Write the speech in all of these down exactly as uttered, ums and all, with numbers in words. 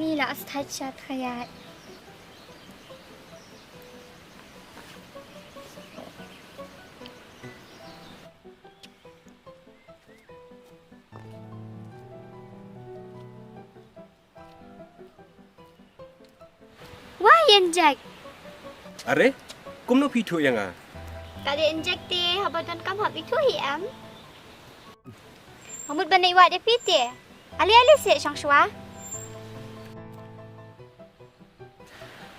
Ni la as thait shat khayat. Wah, Injek. Are, kumno phi thuh ïa nga? Ka dei Injek te, haba don kam hap i thuh hi em. Mahmud ban ïa wad ïa phi te. Ali ali se shong shwa.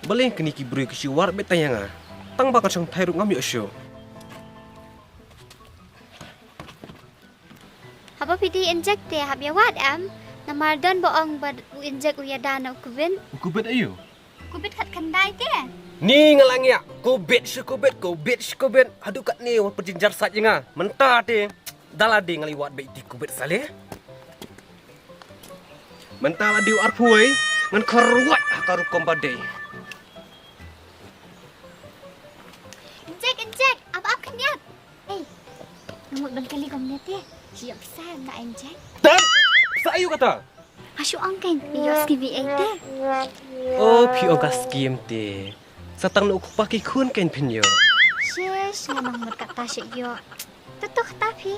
Balei kini ki briew ki shu wad beit tang ïa nga. Tang ba kan shong thai ruh ngam ïoh shuh. Haba phi dei Injek te hap ïa wad em. Namar don ba ong ba u Injek u ïada na u Kubit. U Kubit aïu? Kubit khat khyndai te. Ni nga la ngiah. Kubit shu Kubit, Kubit shu Kubit. Haduh katne wat pynjynjar sat ïa nga. Mynta te. Da la dei nga la wad beit ïa u Kubit sale. Mynta la dei u arphew, ngan kyrwat ha ka rukom ba dei. Injek, Injek, ap ap khyndiat. Ei, nga mut ban kylli kumne te. Shu ïoh pisa em na Injek? Tang! Pisa aïu kata? Nga shu ong kein, ïoh skim ei te. Oh, phi ong ka skim te. Sa tang na u kpa ki khun kein phin ïoh. Shish, nga nang mut kata shu ïoh. Tutu kata phi.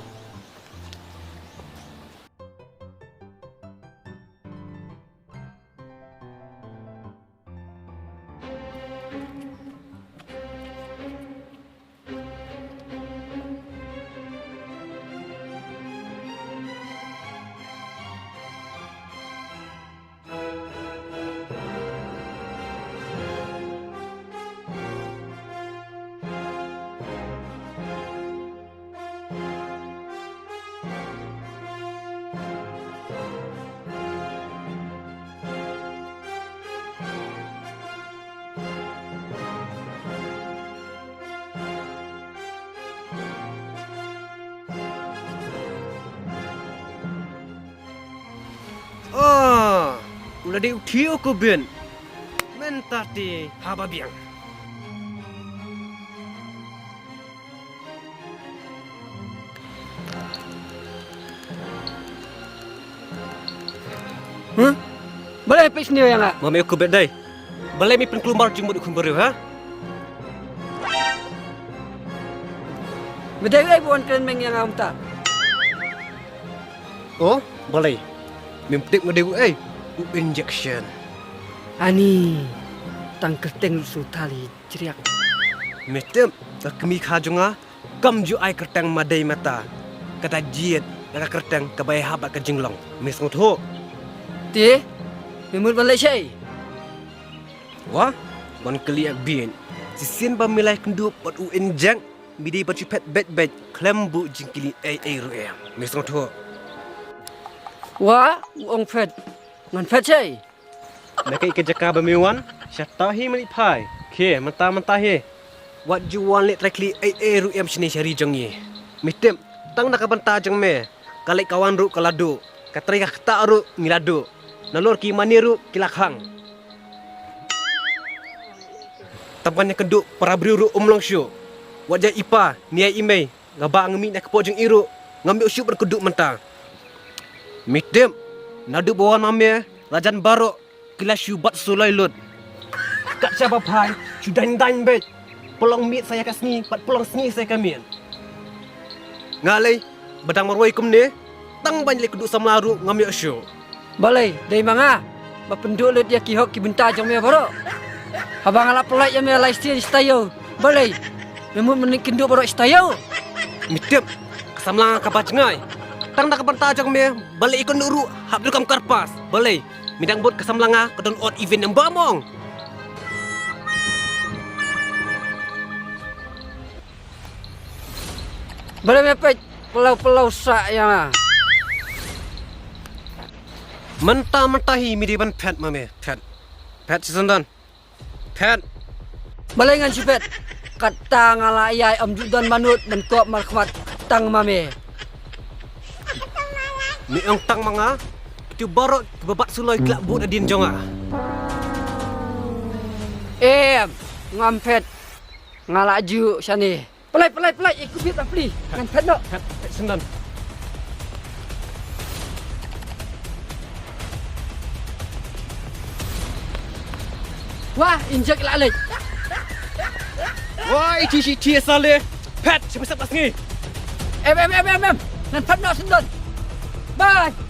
Ah, u la dei u thiu ko bin. Mynta te haba biang. Huh? Balei phi sniew ïa nga? Mame, u Kubit dei. Balei me pynkulmar jingmut u khun briew, ha? Me dei ei ba wan kren meng ïa nga mynta? Oh, balei? Mem tip nga dei u ei? U injection. Ani, tang kyrteng ruh sngewthuh ïa jriak. Me tip, ka kmie kha jong nga, kam ju ai kyrteng ma dei ma ta. Kata jied, ïa ka kyrteng kaba ïahap bad ka jinglong. Me sngewthuh? Te, me mut ban leh shai? Wah, ban kylli ïa ka bit. Shisien ba me la ïakynduh bad u injek, me dei ban shu phet beit beit, khlem buh jingkylli ei ei ruh em. Me sngewthuh? Wah, u ong phet. Ngan phet shai. Na kaei ka jaka ba me wan, shata hi mali phai. Khie, mynta mynta hi. Wat ju wan leh trai khlieh ei ei ruh em shane sha ri jong ngi. Me tip, tang na ka bynta jong me. Ka leit ka wan ruh ka la duh. Ka trei ka ktah ruh ngi la duh. Nalor ki mane ruh ki la khang. Tang ban ïakynduh para briew ruh um long shuh. Wat ïa i pa, ne ïa i mei. Nga ba nga mih na ka kpoh jong i ruh, ngam ïoh shuh ban kynduh mynta. Me tip, naduh ba wan ma me, la jan baroh, ki la shu bat suloi lut. Kat shaba phai, shu dang dang beit. Pynlong miet sa ïa ka sngi, bad pynlong sngi sa ïa ka miet. Nga lei, ba dang marwei kumne, tang ban leh kynduh samla ruh ngam ïoh shuh. Balei, dei ma nga ba pynduh lut ïa ki hok ki bynta jong me baroh. Haba nga la pynlait ïa me lai sien shi taïew. Balei, me mut mynnin kynduh baroh shi taïew. Me tip, ka samla nga kaba jngai. Tang da ka bynta jong me, balei i kynduh ruh, hap dukam karpas. Balei, me dang bud ka samla nga, ka don odd even number mong. Balei me peit pyllew pyllew sah ïa nga. Mynta mynta hi me dei ban phet ma me, phet. Phet shisien don. Phet. Balei ngan shu phet. Kata nga la ïai ym ju don manut ban kop markhmat tang ma me. Me ong tang ma nga. Kito baroh kiba bat suloi ki la bud hadien jong nga. Em, ngam phet. Nga la ju shane. Pynlait, pynlait, pynlait, i Kubit ba plie. Ngan phet noh. Phet, phet sendon. Wah, injek la lek. Wah, iti shi ti sale. Pet, siapa siapa sengi. Em, em, em, em, em. Nan pet nak sendon. Bye.